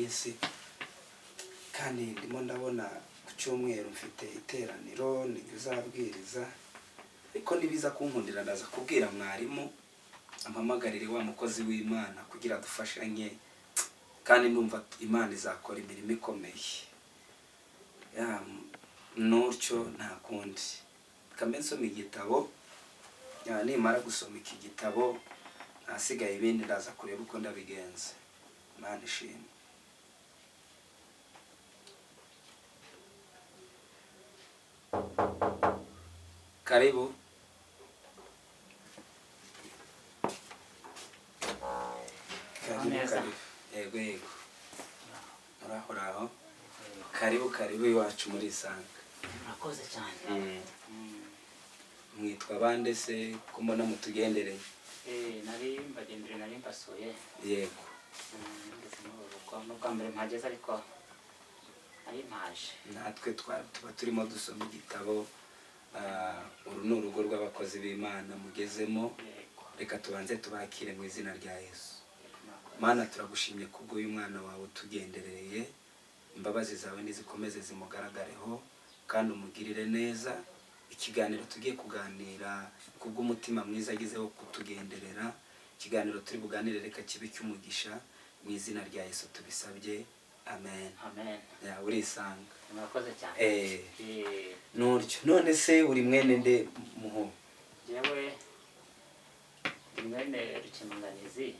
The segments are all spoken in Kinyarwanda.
minsi, kandi ndimo ndabona ku cyumweru mfite iteraniro nijya uzabwiriza, ariko nibiza kunkundira ndaza kubwira mwarimu ampamagarire wa mukozi w'Imana kugira dufashanye, kandi ndumva Imana izakora imirimo ikomeye. Ya, n'utyo nta kundi. Reka mbe nsoma igitabo, ya, nimara gusoma iki gitabo ahasigaye ibindi ndaza kureba uko ndabigenza. Imana ishimwe. Karibu. Karibu. Neza. Karibu. Yego yego. Uraho uraho. Karibu karibu iwacu muri Isanga. Murakoze cyane. Mwitwa bande se ko mbona mutugendereye? Nari mbagendere, nari mbasuye. Yego. Ngeze muri uru rugo n'ubwa mbere mpageze, ariko nari mpaje. Natwe tuba turimo dusoma igitabo. Uru ni urugo rw'abakozi b'Imana mugezemo. Yego. Reka tubanze tubakire mu izina rya Yesu. Yego, murakoze. Mana, turagushimye kubw'uyu mwana wawe utugenderereye. Imbabazi zawe nizikomeze zimugaragareho kandi umugirire neza. Ikiganiro tugiye kuganira, kubw'umutima mwiza agize wo kutugenderera, ikiganiro turi buganire reka kibe cy'umugisha. Mu izina rya Yesu tubisabye, amen. Amen. Ya, urisanga. Murakoze cyane. Nuryo none se uri mwene nde muho? Jewe ndi mwene Rukemanganizi.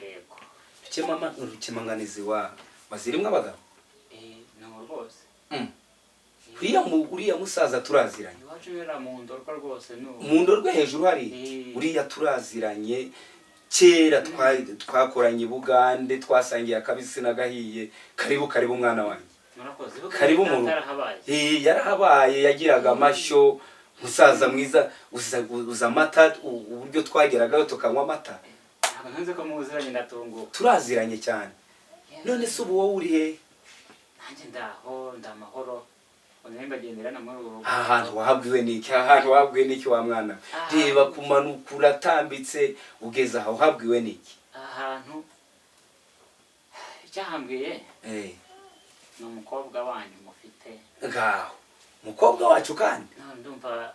Yego. Rukemanganizi wa wazirimwe abagabo? Ni ubu rwose. Uriya musaza turaziranye. Iwacu bera mu Ndorwa rwose ni ubu. Mu Ndorwa hejuru hari. Uriya turaziranye kera, twakoranye i Bugande, twasangiye akabisi n'agahiye. Karibu karibu mwana wanjye. Murakoze. Karibu mu rugo. Yarahabaye. Yarahabaye, yagiraga amashyo, musaza mwiza, uza amata, uburyo twageragayo tukanywa amata. Ntabwo nkunze ko muziranye, ndatunguka. Turaziranye cyane. None se ubu wowe uri he? Nanjye ndaho, ndamahoro. Nari mbagendera na muri uru rugo. Aha hantu wahabwiwe n'iki? Aha hantu wahabwiwe n'iki wa mwana we? Ah. Reba kumanuka uratambitse ugeze aha, uhabwiwe n'iki? Ahantu icyahambwiye ni umukobwa wanyu mufite. Ngaho umukobwa wacu kandi. None ndumva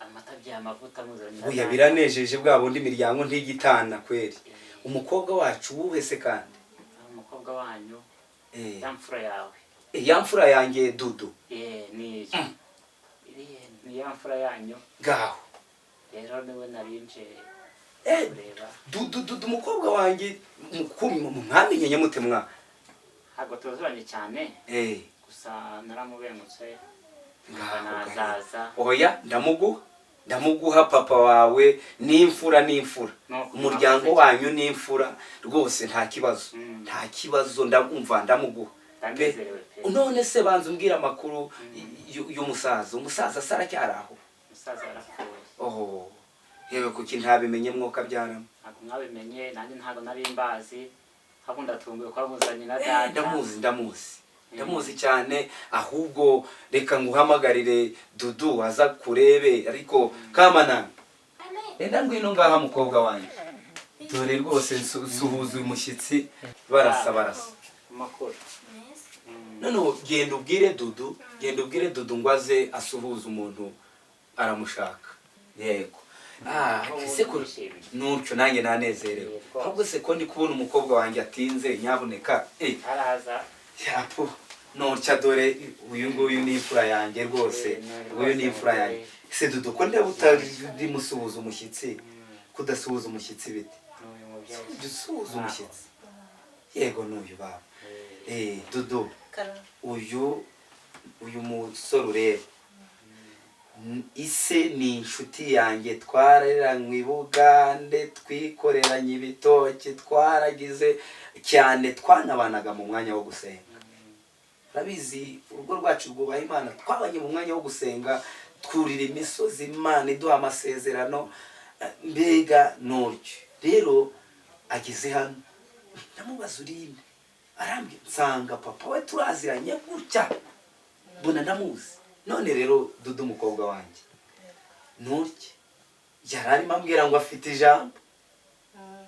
amata bya amavuta muzanye. Buya biranejeje, bwa bundi imiryango ntigitana kweri. Umukobwa wacu wuhe se kandi? Umukobwa wanyu, ya mfura yawe. Ya mfura yanjye Dudu? Ni ni ya mfura yanyu. Ngaho. Rero niwe narinje kureba. Dudu, Dudu umukobwa wanjye, mwamenyanye mute mwa? Ntabwo tuziranye cyane, gusa naramubengutse Ngaho. nazaza. Oya, ndamuguha, ndamuguha papa wawe n'imfura n'imfura. Nuko Umuryango mwakoze. wanyu n'imfura rwose, nta kibazo. Nta kibazo, ndamumva, ndamuguha. Ndanezerewe pe. None se banza umbwira amakuru y'umusaza. Umusaza se aracyari aho? Umusaza yarapfuye. Oh yewe, kuki ntabimenye mwuka byaramo? Ntabwo mwabimenye, nanjye ntabwo nari mbazi, ahubwo ndatunguye ko muzanye na data. Ndamuzi, ndamuzi, ndamuzi cyane. Ahubwo reka nguhamagarire Dudu aza kurebe. Ariko kamana, renda ngwino ngaha mukobwa wanjye, dore rwose suhuza uyu mushyitsi, barasa barasa. Amakuru? Noneho genda ubwire Dudu, genda ubwire Dudu ngo aze asuhuze umuntu, aramushaka. Yego. Ese ko nutyo nanjye nanezerewe. Yego. Ahubwo se ko ndi kubona umukobwa wanjye atinze, nyabuneka Araza. Yapo nutya, dore uyu nguyu ni imfura yanjye rwose. Uyu ni imfura yanjye. Se Dudu, ko ndeba utarimusuhuza umushyitsi, kudasuhuza umushyitsi bite? N'uyu mubyeyi. Jya usuhuza umushyitsi. Yego, n'uyu baba. Dudu, uyu musore ureba, ise ni inshuti yanjye, twareranywe i Bugande, twikoreranye ibitoki, twaragize cyane, twanabanaga mu mwanya wo gusenga. Urabizi urugo rwacu rwubaha Imana. Twabanye mu mwanya wo gusenga, twurira imisozi, Imana iduha amasezerano. Mbega nuryo rero ageze hano ndamubaza urinde, arambwira, nsanga papa we turaziranye gutya, mbona ndamuzi. None rero Dudu umukobwa wanjye, nturye, yari arimo ambwira ngo afite ijambo.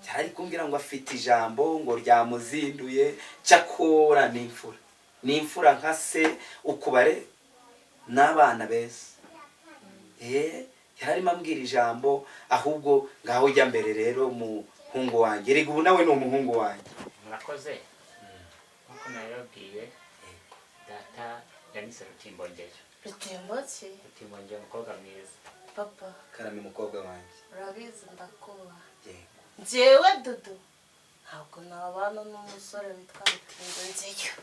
Yari kumbwira ngo afite ijambo ngo ryamuzinduye. Cyakora ni imfura, ni imfura nka se ukubare n'abana beza. Yari arimo ambwira ijambo. Ahubwo ngaho ujya mbere rero, muhungu wanjye. Rega ubu nawe ni umuhungu wanjye. Murakoze. Nk'uko nabibabwiye, data yanise Rutimbongeyo. Rutimbo ki? Rutimbongeyo, umukobwa mwiza. Papa. Karame, mukobwa wanjye. Urabizi ndakubaha. Yego. Njyewe Dudu ntabwo nabana n'umusore witwa Rutimbongeyo.